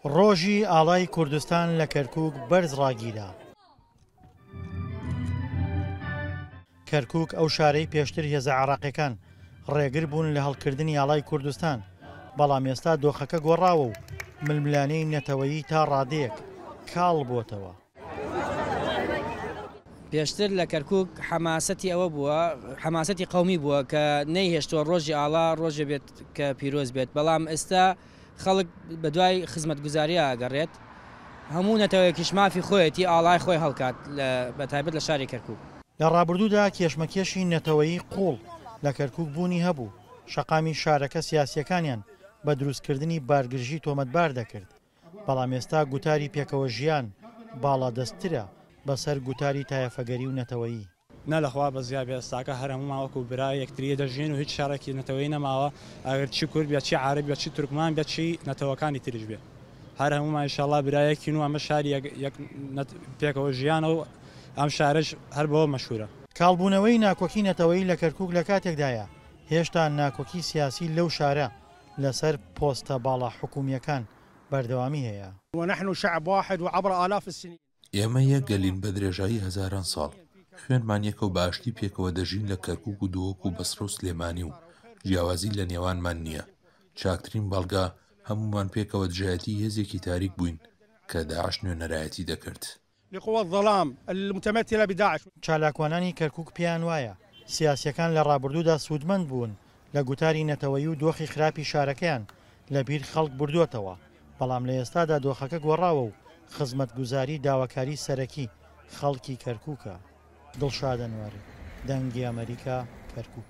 ڕۆژی ئاڵای کوردستان لە کەرکووک بەرز ڕاگیرا. کەرکووک ئەو شارەی پێشتر هێزە عێراقیەکان ڕێگر بوون لە هەڵکردنی ئاڵای کوردستان، بەڵام ئێستا دۆخەکە گۆڕاوە و ململانێی نەتەوەیی تا ڕادەیەک کاڵ بۆتەوە. پێشتر لە کەرکوک حەماسەتی ئەوە بووە، حەماسەتی قەومی بووە کە نەیهێشتووە ڕۆژی ئاڵا ڕۆژێ بێت کە پیرۆز بێت، بەڵام ئێستا خەڵک بەدوای خزمەتگوزاریا ئەگەڕێت، هەموو نەتەوەیەکیش مافی خۆیەتی ئاڵای خۆی هەڵکات بە تایبەت لە شاری کەرکوک. لە ڕابردوودا کێشمەکێشی نەتەوەیی قووڵ لە کەرکوک بوونی هەبوو، شەقامی شارەکە سیاسییەکانیان بە دروستکردنی بارگرژی تۆمەتبار دەکرد، بەڵام ئێستا گوتاری پێکەوە ژیان باڵادەستترە بەسەر گوتاری تایەفەگەری و نەتەوەیی. نا لەخوا بەزیا بێ ئێستاکە هەر هەموومان وەکو برا یەکتری دەژین و هیچ شەڕێکی نەتەوەیی نەماوە ئەگەر چی کورد بێ چی عارەب بێ چی تورکمان بێ چی نەتەوەکانی تریش بێ هەر هەموومان ئیشەڵا برا یەکین و ئەمە شاری یەک یەک پێکەوە ژیانە و ئەم شارەش هەر بەوە مەشهورە. کاڵبوونەوەی ناکۆکی نەتەوەیی لە کەرکوک لە کاتێکدایە هێشتا ناکۆکی سیاسی لەو شارە لەسەر پۆستە باڵا حکومییەکان بەردەوامی هەیە. ونحن شعب واحد وعبر آلاف السنین. ئێمە یەک گەلین بە درێژایی هەزاران ساڵ، خوێنمان یەکە و بە ئاشتی پێکەوە دەژین لە کەرکوک و دهۆک و بەسرە و سلێمانی و جیاوازی لە نێوانمان نییە، چاکترین بەڵگە هەموومان پێکەوە دژایەتی هێزێکی تاریک بووین کە داعش نوێنەرایەتی دەکرد. لقوە الظلام المتمثلە بداعش. چالاکوانانی کەرکوک پێیان وایە، سیاسییەکان لە ڕابردوودا سوودمەند بوون لە گوتاری نەتەوەیی و دۆخی خراپی شارەکەیان لە بیر خەڵک بردووەتەوە، بەڵام لە ئێستادا دۆخەکە گۆڕاوە و خزمەتگوزاری داواکاری سەرەکی خەڵکی کەرکوکە. دڵشاد ئەنوەر، دەنگی ئەمەریکا، کەرکوک.